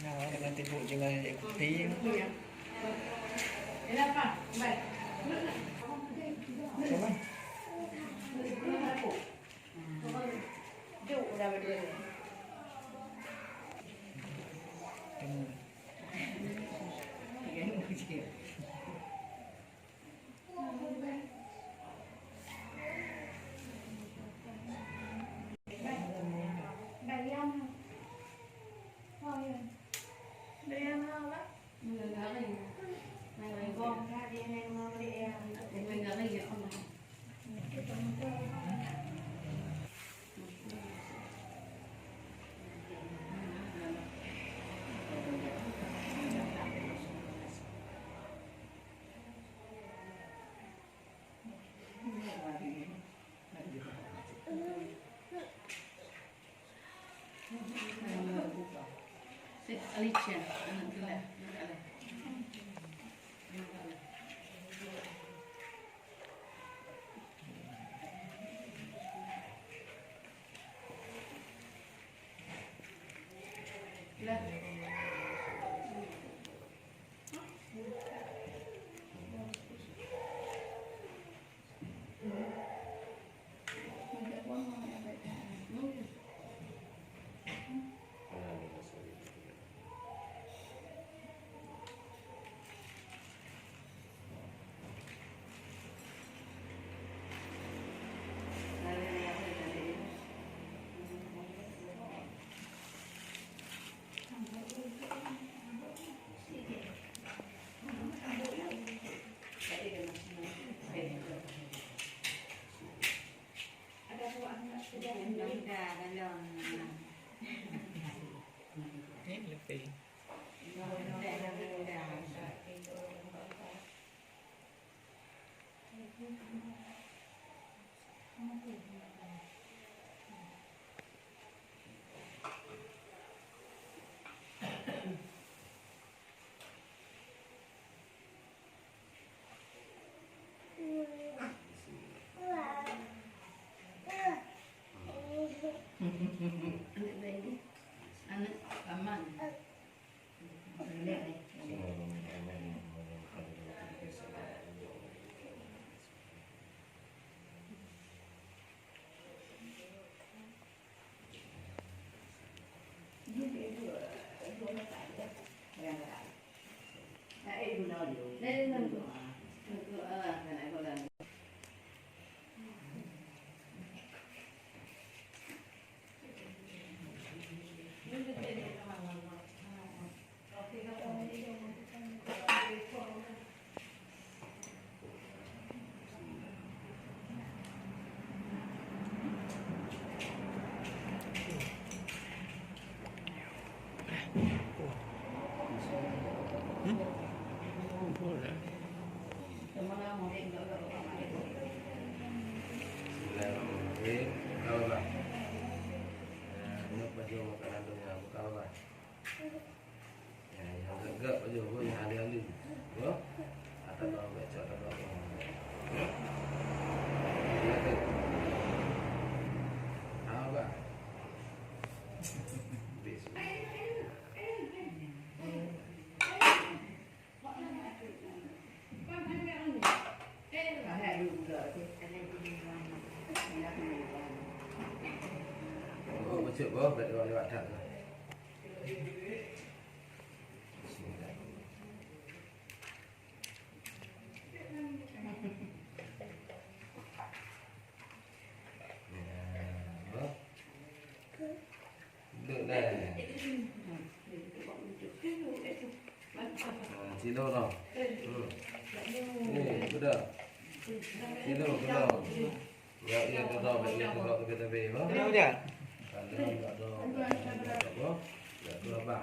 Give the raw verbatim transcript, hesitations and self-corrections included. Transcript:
Nah, dengan tibuk jinggai kupi. Coba. Bismillahirrahmanirrahim. Buka, Bah. Nah, ini baju makanan tu, ya. Buka, Bah. Ya, nyang gèt-gèt baju, nyang ale-ale. Yo. Atau bèk cok, atau bèk. Ya, tu. Ah, Bah. Habis. Oh, bacut, boh, bèk lewat-lewat that. Ya, boh. Duduk dah. Ha, sinoe noh. Hmm. Ni, sudah. Sinoe, sinoe. Ya, ya, betul, betul, betul, betul, betul, betul. Kenapa dia? Kalau tak ada, tak ada apa, tak ada apa.